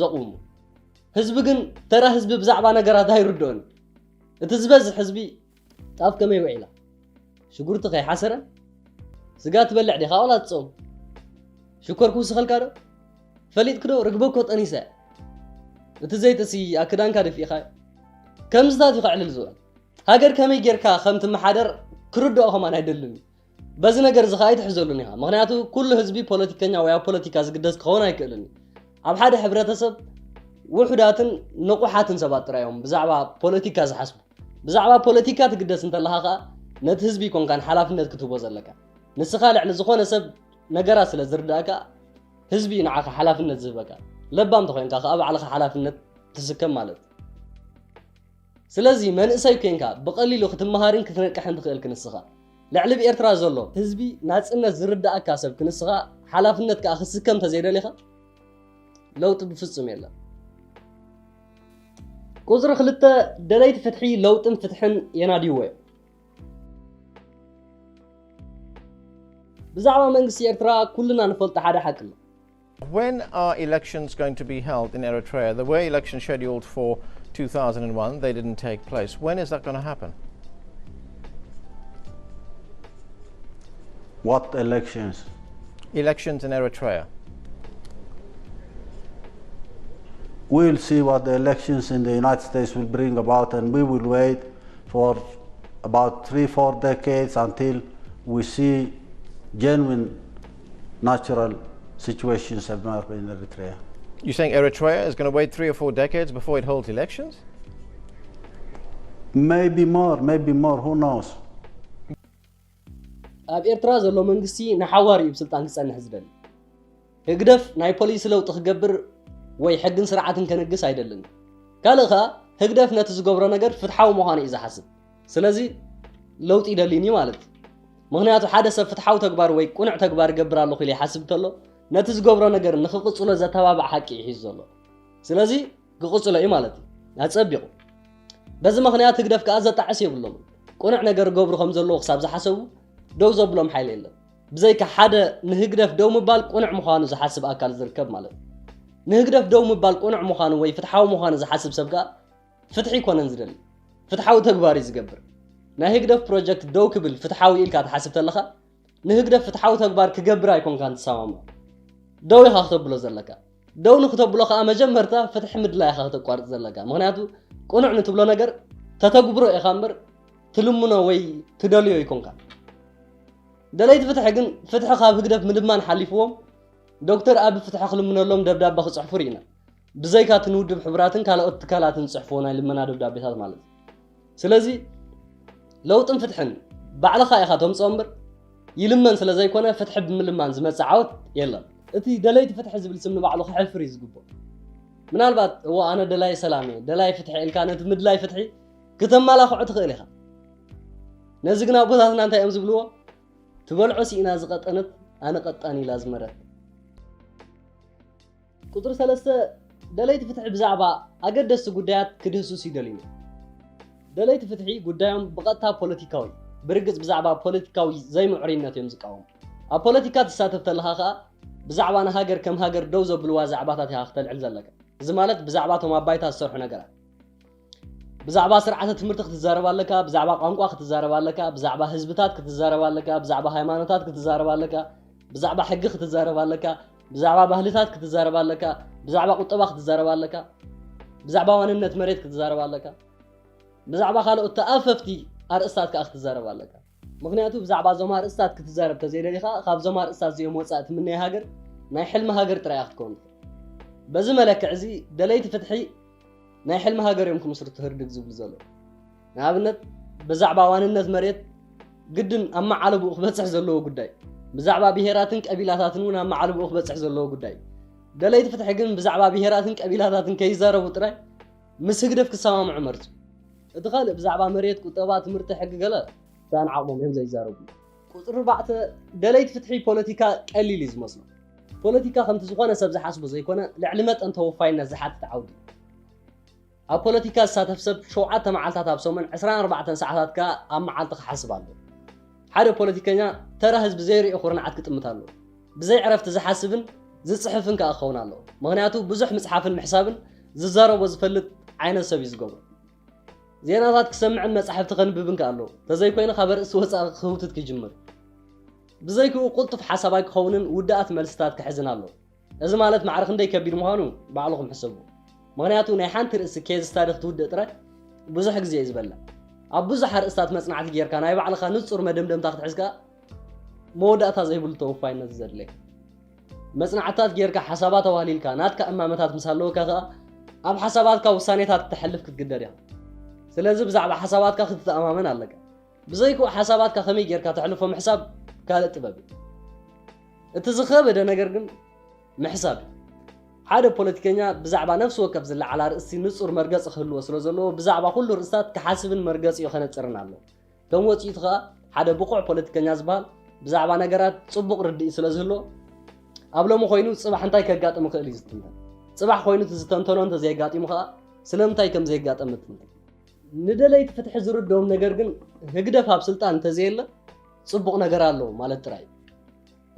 ዘቑሙ። ህዝቢ ግን፣ ተራ ህዝቢ ብዛዕባ ነገራት ኣይርድኦን። እቲ ዝበዝሕ ህዝቢ ጣፍ ከመይ ውዒላ፣ ሽጉርቲ ከይሓሰረ፣ ስጋ ትበልዕ ዲኻ ዋላ ትጾም? ሽኮር ክውስኸልካ ዶ? ፈሊጥክ ዶ? ርግበ እኮ ጠኒሳ እያ። እቲ ዘይጥሲ ኣክዳንካ ደፊእኻ ከምዝታት እዩ ከዕልል ዝውዕል። ሃገር ከመይ ጌርካ ከም ትመሓደር ክርድኦ ከማን ኣይደልን እዩ። በዚ ነገር እዚ ኸኣ ኣይትሕዘሉን ኢኻ። ምኽንያቱ ኩሉ ህዝቢ ፖለቲከኛ ወይ ኣብ ፖለቲካ ዝግደስ ክኸውን ኣይክእልን እዩ። ኣብ ሓደ ሕብረተሰብ ውሑዳትን ንቑሓትን ሰባት ጥራይ እዮም ብዛዕባ ፖለቲካ ዝሓስቡ። ብዛዕባ ፖለቲካ ትግደስ እንተለኻ ኸኣ ነቲ ህዝቢ ይኮንካን ሓላፍነት ክትህቦ ዘለካ። ንስኻ ልዕሊ ዝኾነ ሰብ ነገራት ስለ ዝርዳእካ ህዝቢ እዩ ንዓኻ ሓላፍነት ዝህበካ። ለባም ተኾይንካ ኸኣ ባዕልኻ ሓላፍነት ትስከም ማለት እዩ። ስለዚ መንእሰይ ኮንካ ብቐሊሉ ክትመሃርን ክትነቅሕን ትኽእል ክንስኻ። ልዕሊ ብኤርትራ ዘሎ ህዝቢ ናጽነት ዝርዳእካ ሰብ ክንስኻ ሓላፍነት ከኣ ክትስከም ተዘይደሊኻ ለውጢ ብፍጹም የለን። ቁጽሪ ክልተ፣ ደለይቲ ፍትሒ ለውጥን ፍትሕን የናድይዎ እዮም። ብዛዕባ መንግስቲ ኤርትራ ኩልና ንፈልጦ ሓደ ሓቂ ኣሎ። When are elections going to be held in Eritrea? There were elections scheduled for two thousand one, they didn't take place. When is that going to happen? What elections? Elections in Eritrea. We'll see what the elections in the United States will bring about, and we will wait for about three, four decades until we see genuine natural situations emerge in Eritrea. You saying Eritrea is going to wait three or four decades before it holds elections? Maybe more, maybe more, who knows? ኣብ ኤርትራ ዘሎ መንግስቲ ንሓዋር እዩ ብስልጣን ክጸንሕ ዝደሊ። ህግደፍ ናይ ፖሊሲ ለውጢ ክገብር ወይ ሕግን ስርዓትን ከነግስ ኣይደልን። ካልእ ከኣ ህግደፍ ነቲ ዝገብሮ ነገር ፍትሓዊ ምዃኑ እዩ ዝሓስብ። ስለዚ ለውጢ ይደልይን እዩ ማለት እዩ። ምኽንያቱ ሓደ ሰብ ፍትሓዊ ተግባር ወይ ቁኑዕ ተግባር ይገብር ኣለኹ ኢሉ ይሓስብ እንተሎ ነቲ ዝገብሮ ነገር ንኽቕጽሎ ዘተባብዕ ሓቂ እዩ ሒዙ ዘሎ። ስለዚ ክቕጽሎ እዩ ማለት እዩ። ኣጸቢቑ። በዚ ምኽንያት ህግደፍ ከኣ ዘጣዕስ የብሎምን። ቁኑዕ ነገር ገብሩ ከም ዘለዉ ክሳብ ዝሓሰቡ ደው ዘብሎም ሓይሊ የለን። ብዘይካ ሓደ ንህግደፍ ደው ምባል ቁኑዕ ምዃኑ ዝሓስብ ኣካል ዝርከብ ማለት እዩ። ንህግደፍ ደው ምባል ቁኑዕ ምዃኑ ወይ ፍትሓዊ ምዃኑ ዝሓስብ ሰብ ከኣ ፍትሒ ኣይኮነን ዝደሊ። ፍትሓዊ ተግባር እዩ ዝገብር። ናይ ህግደፍ ፕሮጀክት ደው ክብል ፍትሓዊ ኢልካ ትሓስብ ተለኻ ንህግደፍ ፍትሓዊ ተግባር ክገብር ኣይኮንካን ትሰማምዖ። ደው ኢኻ ክተብሎ ዘለካ። ደው ንክተብሎ ከኣ መጀመርታ ፍትሒ ምድላይ ኢኻ ክተቋርጽ ዘለካ። ምኽንያቱ ቅኑዕ ንትብሎ ነገር ተተግብሮ ኢኻ እምበር ትልምኖ ወይ ትደልዮ ኣይኮንካን። ደለይቲ ፍትሒ ግን ፍትሒ ካብ ህግደፍ ምልማን ሓሊፍዎም ዶክተር ኣቢ ፍትሒ ክልምነሎም ደብዳበ ክጽሕፉ ርኢና። ብዘይካ እቲ ንውድብ ሕቡራትን ካልኦት ትካላትን ዝጽሕፍዎ ናይ ልመና ደብዳቤታት ማለት እዩ። ስለዚ ለውጥን ፍትሕን ባዕልኻ ኢኻ ተምጽኦ እምበር ይልመን ስለ ዘይኮነ ፍትሒ ብምልማን ዝመጽእ ዓወት የለን። እቲ ደለይቲ ፍትሒ ዝብል ስም ንባዕሉ ክሕፍር እዩ ዝግብኦ። ምናልባት እወ ኣነ ደላይ ሰላም እየ፣ ደላይ ፍትሒ ኢልካ ነቲ ምድላይ ፍትሒ ክተመላኽዖ ትኽእል ኢኻ። ነዚ ግን ኣቦታትና እንታይ እዮም ዝብልዎ? ትበልዖ ስኢና ዝቐጠነት ኣነ ቀጣን ኢላ ዝመረት። ቁጽሪ ሰለስተ፣ ደለይቲ ፍትሒ ብዛዕባ ኣገደስቲ ጉዳያት ክድህስሱ ይደልዩ። ደለይቲ ፍትሒ ጉዳዮም ብቐጥታ ፖለቲካዊ፣ ብርግጽ ብዛዕባ ፖለቲካዊ ዘይምዕሩይነት እዮም ዝቃወሙ። ኣብ ፖለቲካ ትሳተፍ ተለኻ ከኣ ብዛዕባ ንሃገር ከም ሃገር ደው ዘብልዋ ዛዕባታት ኢኻ ክተልዕል ዘለካ። እዚ ማለት ብዛዕባ እቶም ኣብ ባይታ ዝሰርሑ ነገራት። ብዛዕባ ስርዓተ ትምህርቲ ክትዛረብ ኣለካ፣ ብዛዕባ ቋንቋ ክትዛረብ ኣለካ፣ ብዛዕባ ህዝብታት ክትዛረብ ኣለካ፣ ብዛዕባ ሃይማኖታት ክትዛረብ ኣለካ፣ ብዛዕባ ሕጊ ክትዛረብ ኣለካ፣ ብዛዕባ ባህልታት ክትዛረብ ኣለካ፣ ብዛዕባ ቁጠባ ክትዛረብ ኣለካ፣ ብዛዕባ ዋንነት መሬት ክትዛረብ ኣለካ፣ ብዛዕባ ካልኦት ተኣፈፍቲ ኣርእስታት ከኣ ክትዛረብ ኣለካ። ምኽንያቱ ብዛዕባ እዞም ኣርእስታት ክትዛረብ ተዘይደሊኻ ካብዞም ኣርእስታት እዚኦም ወጻእ ትምነዮ ሃገር ናይ ሕልሚ ሃገር ጥራይ እያ ክትከውን ትኽእል። በዚ መለክዕ እዚ ደለይቲ ፍትሒ ናይ ሕልሚ ሃገር እዮም ክምስርቱ ህርድግ ዝብሉ ዘለዉ። ንኣብነት ብዛዕባ ዋንነት መሬት ግድን ኣብ መዓለብኡ ክበጽሕ ዘለዎ ጉዳይ፣ ብዛዕባ ብሄራትን ቀቢላታትን እውን ኣብ መዓለብኡ ክበጽሕ ዘለዎ ጉዳይ። ደለይቲ ፍትሒ ግን ብዛዕባ ብሄራትን ቀቢላታትን ከይዛረቡ ጥራይ ምስ ህግደፍ ክሰማምዑ መርጹ። እቲ ካልእ ብዛዕባ መሬት፣ ቁጠባ፣ ትምህርቲ፣ ሕጊ ገለ ሰኣን ዓቕሞም እዮም ዘይዛረቡ። ቁጽሪ ኣርባዕተ፣ ደለይቲ ፍትሒ ፖለቲካ ቀሊል እዩ ዝመስሎም። ፖለቲካ ከምቲ ዝኾነ ሰብ ዝሓስቦ ዘይኮነ ልዕሊ መጠን ተወፋይነት ዝሓትት ዓውዲ። ኣብ ፖለቲካ ዝሳተፍ ሰብ ሸውዓተ መዓልታት ኣብ ሰሙን ዕስራን ኣርባዕተን ሰዓታት ከኣ ኣብ መዓልቲ ክሓስብ ኣለዎ። ሓደ ፖለቲከኛ ተራ ህዝቢ ዘይርእዮ ኩርናዓት ክጥምት ኣለዎ። ብዘይ ዕረፍቲ ዝሓስብን ዝጽሕፍን ከኣ ክኸውን ኣለዎ። ምኽንያቱ ብዙሕ ምጽሓፍን ምሕሳብን ዝዛረቦ ዝፈልጥ ዓይነት ሰብ እዩ ዝገብሮ። ዜናታት ክሰምዕን መጻሕፍቲ ከንብብን ከኣ ኣለዎ። ተዘይኮይኑ ካብ ኣርእስቲ ወጻኢ ክህውትት ክጅምር። ብዘይክኡ ቅልጡፍ ሓሳባይ ክኸውንን ውዳኣት መልስታት ክሕዝን ኣለዎ። እዚ ማለት ማዕረ ክንደይ ከቢድ ምዃኑ ባዕልኹም ሕሰቡ። ምኽንያቱ ናይ ሓንቲ ርእሲ ኬዝ ስታዲ ክትውድእ ጥራይ ብዙሕ ግዜ እዩ ዝበልዕ። ኣብ ብዙሕ ኣርእስታት መጽናዕቲ ጌርካ ናይ ባዕልኻ ንጹር መደምደምታ ክትሕዝ ከኣ መወዳእታ ዘይብሉ ተወፋይነት እዩ ዘድልየካ። መጽናዕትታት ጌርካ ሓሳባት ኣዋህሊልካ ናትካ እማመታት ምስ ኣለወካ ከኣ ኣብ ሓሳባትካ ውሳኔታት ክተሕልፍ ክትግደድ ኢኻ። ስለዚ ብዛዕባ ሓሳባትካ ክትተኣማመን ኣለካ። ብዘይክኡ ሓሳባትካ ከመይ ጌርካ ተሕልፎ ምሕሳብ ካልእ ጥበብ እዩ። እቲ ዝኸበደ ነገር ግን ምሕሳብ እዩ። ሓደ ፖለቲከኛ ብዛዕባ ነፍሲ ወከፍ ዝለዓል ኣርእስቲ ንጹር መርገጺ ክህልዎ ስለ ዘለዎ ብዛዕባ ኩሉ ርእስታት ክሓስብን መርገጺኡ ከነጽርን ኣለዎ። ከም ወጽኢቱ ከኣ ሓደ ብቑዕ ፖለቲከኛ ዝበሃል ብዛዕባ ነገራት ጽቡቕ ርድኢት ስለ ዝህልዎ ኣብ ሎሚ ኮይኑ ጽባሕ እንታይ ከጋጥም ይኽእል እዩ ዝትንተን። ጽባሕ ኮይኑ እቲ ዝተንተኖ እንተዘየጋጢሙ ከኣ ስለምንታይ ከም ዘየጋጠመ ይትንተን። ንደለይቲ ፍትሒ ዝርድኦም ነገር ግን ህግደፍ ኣብ ስልጣን እንተዘየለ ጽቡቕ ነገር ኣለዎ ማለት ጥራይ እዩ።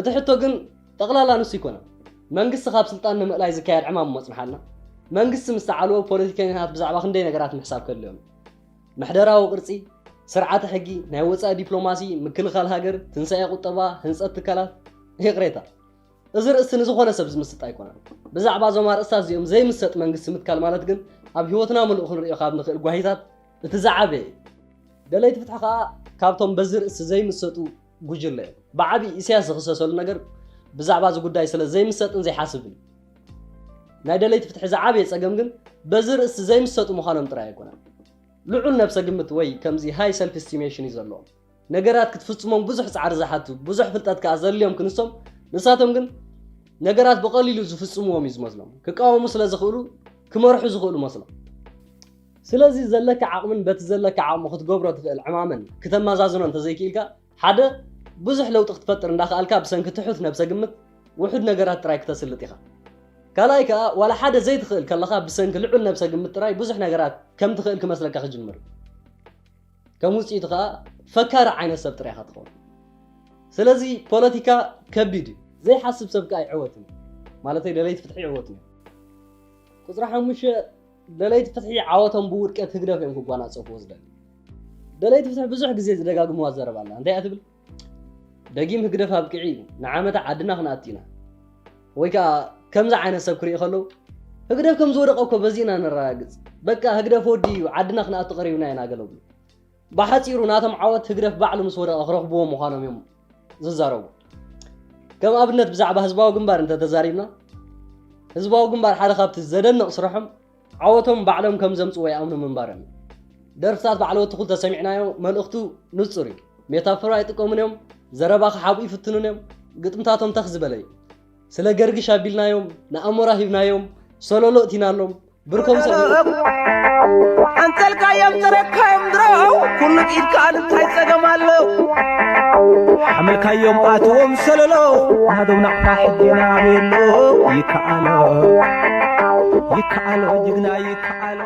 እቲ ሕቶ ግን ጠቕላላ ንሱ ኣይኮነን። መንግስቲ ካብ ስልጣን ንምእላይ ዝካየድ ዕማም እሞ ጽንሓልና። መንግስቲ ምስ ተዓልወ ፖለቲከኛታት ብዛዕባ ክንደይ ነገራት ምሕሳብ ከድልዮም እዩ። ምሕደራዊ ቅርጺ፣ ስርዓተ ሕጊ፣ ናይ ወጻኢ ዲፕሎማሲ፣ ምክልኻል ሃገር፣ ትንሳኤ ቁጠባ፣ ህንጸት ትካላት፣ ይቕሬታ። እዚ ርእስቲ ንዝኾነ ሰብ ዝምስጥ ኣይኮነን። ብዛዕባ እዞም ኣርእስታት እዚኦም ዘይምሰጥ መንግስቲ ምትካል ማለት ግን ኣብ ህይወትና ምሉእ ክንርእዮ ካብ ንኽእል ጓሂታት እቲ ዝዓበየ እዩ። ደለይቲ ፍትሒ ከኣ ካብቶም በዚ ርእስቲ ዘይምሰጡ ጉጅለ እዮም። ብዓቢ ኢሳያስ ዝኽሰሰሉ ነገር ብዛዕባ እዚ ጉዳይ ስለ ዘይምሰጥን ዘይሓስብን እዩ። ናይ ደለይቲ ፍትሒ ዝዓበየ ጸገም ግን በዚ ርእስቲ ዘይምሰጡ ምዃኖም ጥራይ ኣይኮነን። ልዑል ነብሰ ግምት ወይ ከምዚ ሃይ ሰልፍ ስቲሜሽን እዩ ዘለዎም። ነገራት ክትፍጽሞም ብዙሕ ጻዕሪ ዝሓቱ፣ ብዙሕ ፍልጠት ከኣ ዘድልዮም ክንሶም፣ ንሳቶም ግን ነገራት ብቐሊሉ ዝፍጽምዎም እዩ ዝመስሎም። ክቃወሙ ስለ ዝኽእሉ፣ ክመርሑ ዝኽእሉ መስሎም። ስለዚ ዘለካ ዓቕምን በቲ ዘለካ ዓቕሚ ክትገብሮ ትኽእል ዕማምን ክተመዛዝኖ እንተዘይክኢልካ፣ ሓደ፣ ብዙሕ ለውጢ ክትፈጥር እንዳኸኣልካ ብሰንኪ ትሑት ነብሰ ግምት ውሑድ ነገራት ጥራይ ክተስልጥ ኢኻ። ካልኣይ ከኣ፣ ዋላ ሓደ ዘይትኽእል ከለኻ ብሰንኪ ልዑል ነብሰ ግምት ጥራይ ብዙሕ ነገራት ከም ትኽእል ክመስለካ ክጅምር። ከም ውጽኢቱ ከኣ ፈካሪ ዓይነት ሰብ ጥራይ ኢኻ ትኸውን። ስለዚ ፖለቲካ ከቢድ እዩ። ዘይሓስብ ሰብ ከኣ ኣይዕወትን። ማለተይ ደለይቲ ፍትሒ ይዕወቱ እዮም። ቁጽሪ ሓሙሽተ፣ ደለይቲ ፍትሒ ዓወቶም ብውድቀት ህግደፍ እዮም ክጓናጸፍዎ ዝደልዩ። ደለይቲ ፍትሒ ብዙሕ ግዜ ዝደጋግምዋ ዘረባ ኣላ። እንታይ እያ ትብል? ደጊም ህግደፍ ኣብቂዑ እዩ። ንዓመታ ዓድና ክንኣቱ ኢና። ወይ ከኣ ከምዚ ዓይነት ሰብ ክርኢ ከለዉ፣ ህግደፍ ከም ዝወደቐ እኮ በዚ ኢና ነረጋግጽ። በቃ ህግደፍ ወዲኡ እዩ፣ ዓድና ክንኣቱ ቀሪብና ኢና ገለ ብሉ። ብሓጺሩ ናቶም ዓወት ህግደፍ ባዕሉ ምስ ወደቐ ክረኽብዎ ምዃኖም እዮም ዝዛረቡ። ከም ኣብነት ብዛዕባ ህዝባዊ ግንባር እንተተዛሪብና፣ ህዝባዊ ግንባር ሓደ ካብቲ ዘደንቕ ስርሖም ዓወቶም ባዕሎም ከም ዘምጽእዎ ይኣምኑ ምንባሮም እዩ። ደርፍታት በዓል ወዲ ትኹል ተሰሚዕናዮ፣ መልእኽቱ ንጹር እዩ። ሜታፎራ ኣይጥቀሙን እዮም፣ ዘረባ ክሓብኡ ይፍትኑን እዮም። ግጥምታቶም ተኽ ዝበለ እዩ። ስለ ገርግሽ ኣቢልናዮም፣ ንኣሞራ ሂብናዮም፣ ሶሎሎ እቲናሎም፣ ብርኮም ሰብ ኣንጸልካዮም፣ ጸረግካዮም ድሮ፣ ኩሉ ኢድካ እንታይ ጸገም ኣሎ? ሓመልካዮም ኣትዎም ሰለሎ፣ ናዶም ናቕፋ ሕጂ ናበሎ። ይከኣሎ፣ ይከኣሎ፣ ጅግና ይከኣሎ።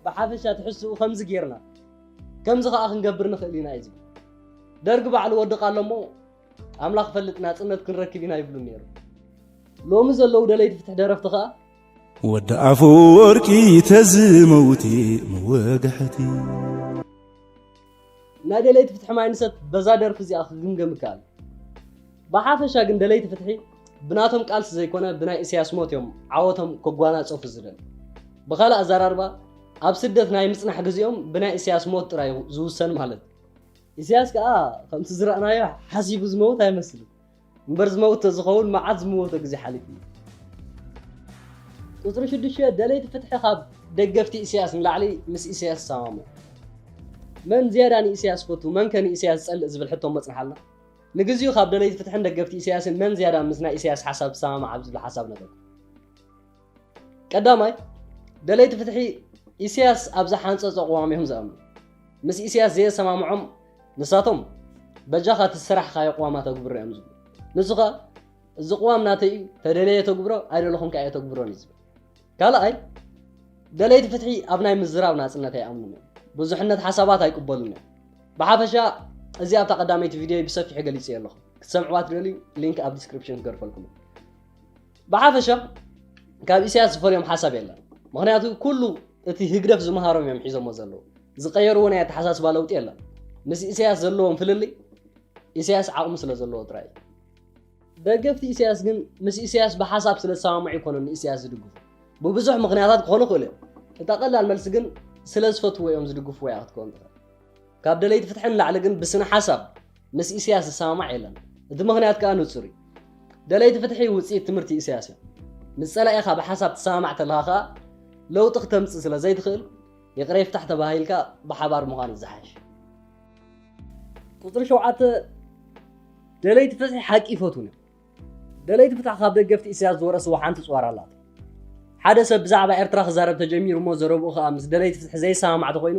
ብሓፈሻ ትሕዝትኡ ከምዚ ጌርና፣ ከምዚ ከኣ ክንገብር ንኽእል ኢና እዩ ዝብል። ደርጊ ባዕሉ ወድቕ ኣሎ እሞ፣ ኣምላኽ ይፈልጥ ናጽነት ክንረክብ ኢና ይብሉ ነይሩ። ሎሚ ዘለዉ ደለይቲ ፍትሒ ደረፍቲ ከኣ፣ ወዲ ኣፈወርቂ ተዝመውቲ መወግሐቲ። ናይ ደለይቲ ፍትሒ ማይንሰት በዛ ደርፊ እዚኣ ክግምገም ይከኣል። ብሓፈሻ ግን ደለይቲ ፍትሒ ብናቶም ቃልሲ ዘይኮነ ብናይ ኢሳያስ ሞት እዮም ዓወቶም ክጓናጸፉ ዝደልዩ። ብኻልእ ኣዘራርባ ኣብ ስደት ናይ ምጽናሕ ግዜኦም ብናይ ኢሳያስ ሞት ጥራይ እዩ ዝውሰን ማለት እዩ። ኢሳያስ ከኣ ከምቲ ዝረኣናዮ ሓሲቡ ዝመውት ኣይመስልን። እምበር ዝመውት ተዝኸውን መዓት ዝመወቶ ግዜ ሓሊፉ እዩ። ቁጽሪ ሽዱሽተ፣ ደለይቲ ፍትሒ ካብ ደገፍቲ ኢሳያስ ንላዕሊ ምስ ኢሳያስ ይሰማምዑ። መን ዝያዳ ንኢሳያስ ዝፈቱ፣ መን ከ ንኢሳያስ ዝጸልእ ዝብል ሕቶ እሞ ጽንሓልና። ንግዚኡ ካብ ደለይቲ ፍትሕን ደገፍቲ ኢሳያስን መን ዝያዳ ምስ ናይ ኢሳያስ ሓሳብ ዝሰማማዕ ኣብ ዝብል ሓሳብ ነጥብ። ቀዳማይ፣ ደለይቲ ፍትሒ ኢሳያስ ኣብ ዝሓንጸጾ ቅዋም እዮም ዝኣምኑ። ምስ ኢሳያስ ዘየሰማምዖም ንሳቶም በጃኻ እቲ ዝሰራሕኻዮ ቅዋም ኣተግብሮ እዮም ዝብሉ። ንሱ ኸኣ እዚ ቅዋም ናተይ እዩ፣ ተደለየ ተግብሮ፣ ኣይደለኹም ከኣ ኣየተግብሮን እዩ ዝብል። ካልኣይ፣ ደለይቲ ፍትሒ ኣብ ናይ ምዝራብ ናጽነት ኣይኣምኑን እዮም። ብዙሕነት ሓሳባት ኣይቅበሉን እዮም። ብሓፈሻ እዚ ኣብታ ቀዳመይቲ ቪድዮይ ብሰፊሑ ገሊጸዮ ኣለኹ። ክትሰምዕዋ ትደልዩ ሊንክ ኣብ ዲስክሪፕሽን ክገድፈልኩም። ብሓፈሻ ካብ ኢሳያስ ዝፈልዮም ሓሳብ የለን። ምኽንያቱ ኩሉ እቲ ህግደፍ ዝመሃሮም እዮም ሒዞሞ ዘለዉ። ዝቀየርዎ ናይ ኣተሓሳስባ ለውጢ የለን። ምስ ኢሳያስ ዘለዎም ፍልልይ ኢሳያስ ዓቕሚ ስለ ዘለዎ ጥራይ እዩ። ደገፍቲ ኢሳያስ ግን ምስ ኢሳያስ ብሓሳብ ስለ ዝሰማምዑ ኣይኮኑን ንኢሳያስ ዝድግፉ። ብብዙሕ ምኽንያታት ክኾኑ ይኽእሉ እዮም። እታ ቀላል መልሲ ግን ስለ ዝፈትዎ እዮም ዝድግፍዎ እያ ክትከውን ትኽእል። ካብ ደለይቲ ፍትሒ ንላዕሊ ግን ብስነ ሓሳብ ምስ ኢሳያስ ዝሰማማዕ የለን። እቲ ምኽንያት ከኣ ንጹር እዩ። ደለይቲ ፍትሒ ውጽኢት ትምህርቲ ኢሳያስ እዮም። ምስ ጸላኢኻ ብሓሳብ ትሰማማዕ ተለኻ ከኣ ለውጢ ክተምጽእ ስለ ዘይትኽእል ይቕረ ይፍታሕ ተባሂልካ ብሓባር ምዃን እዩ ዝሓይሽ። ቁጽሪ ሸውዓተ፣ ደለይቲ ፍትሒ ሓቂ ይፈትዉን እዮም። ደለይቲ ፍትሒ ካብ ደገፍቲ ኢሳያስ ዝወረስዎ ሓንቲ ጽዋር ኣላት። ሓደ ሰብ ብዛዕባ ኤርትራ ክዛረብ ተጀሚሩ እሞ ዘረብኡ ከኣ ምስ ደለይቲ ፍትሒ ዘይሰማማዕ ተኾይኑ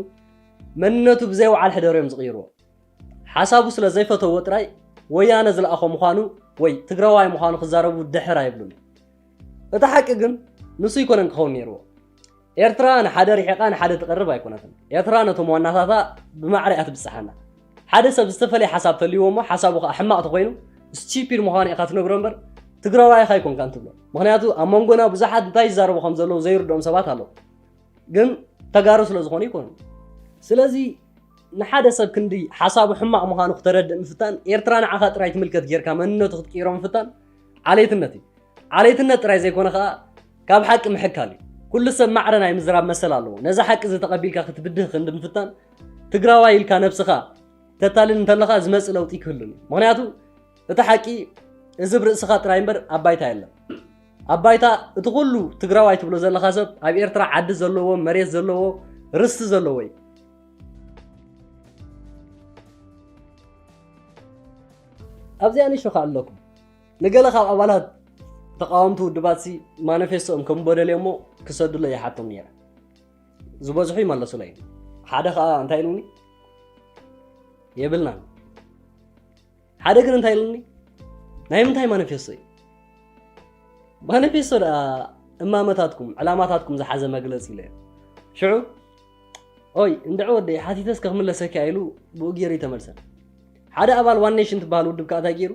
መንነቱ ብዘይ ወዓል ሕደር እዮም ዝቕይርዎ። ሓሳቡ ስለ ዘይፈተዎ ጥራይ ወያነ ዝለኣኾ ምዃኑ ወይ ትግራዋይ ምዃኑ ክዛረቡ ድሕር ኣይብሉን። እቲ ሓቂ ግን ንሱ ኣይኮነን ክኸውን ነይርዎ። ኤርትራ ንሓደ ርሒቓ ንሓደ ትቐርብ ኣይኮነትን። ኤርትራ ነቶም ዋናታታ ብማዕረ እያ ትብጽሓና። ሓደ ሰብ ዝተፈላለየ ሓሳብ ተልይዎ እሞ ሓሳቡ ከኣ ሕማቕ ተኾይኑ ስቲፒድ ምዃኑ ኢኻ ትነግሮ እምበር ትግራዋይኻ ኣይኮንካን ትብሎ። ምኽንያቱ ኣብ መንጎና ብዙሓት እንታይ ይዛረቡ ከም ዘለዉ ዘይርድኦም ሰባት ኣለዉ። ግን ተጋሩ ስለ ዝኾኑ ኣይኮኑን። ስለዚ ንሓደ ሰብ ክንዲ ሓሳቡ ሕማቕ ምዃኑ ክተረድእ ምፍታን ኤርትራ ንዓኻ ጥራይ ትምልከት ጌርካ መንነቱ ክትቅይሮ ምፍታን ዓሌትነት እዩ። ዓሌትነት ጥራይ ዘይኮነ ከኣ ካብ ሓቂ ምሕካል እዩ። ኩሉ ሰብ ማዕረ ናይ ምዝራብ መሰል ኣለዎ። ነዚ ሓቂ እዚ ተቐቢልካ ክትብድህ ክንዲ ምፍታን ትግራዋይ ኢልካ ነብስኻ ተታልል እንተለኻ ዝመጽእ ለውጢ ክህሉን እዩ። ምኽንያቱ እቲ ሓቂ እዚ ብርእስኻ ጥራይ እምበር ኣብ ባይታ የለን። ኣብ ባይታ እቲ ኩሉ ትግራዋይ ትብሎ ዘለኻ ሰብ ኣብ ኤርትራ ዓዲ ዘለዎ፣ መሬት ዘለዎ፣ ርስቲ ዘለዎ እዩ። ኣብዚኣ ንእሽቶ ከኣ ኣለኩም። ንገለ ካብ ኣባላት ተቃወምቲ ውድባትሲ ማኒፌስቶኦም ከም በደልዮ እሞ ክሰዱለይ ይሓቶም ነይረ። ዝበዝሑ ይመለሱለይ። ሓደ ከኣ እንታይ ኢሉኒ? የብልናን። ሓደ ግን እንታይ ኢሉኒ? ናይ ምንታይ ማኒፌስቶ እዩ? ማኒፌስቶ ደኣ እማመታትኩም፣ ዕላማታትኩም ዝሓዘ መግለጺ ኢለ። ሽዑ ኦይ እንድዒ ወደይ ሓቲተስ ክምለሰኪ ኢሉ ብኡ ገይሩ ይተመልሰ። ሓደ ኣባል ዋን ኔሽን ትበሃል ውድብ ከኣ እንታይ ገይሩ?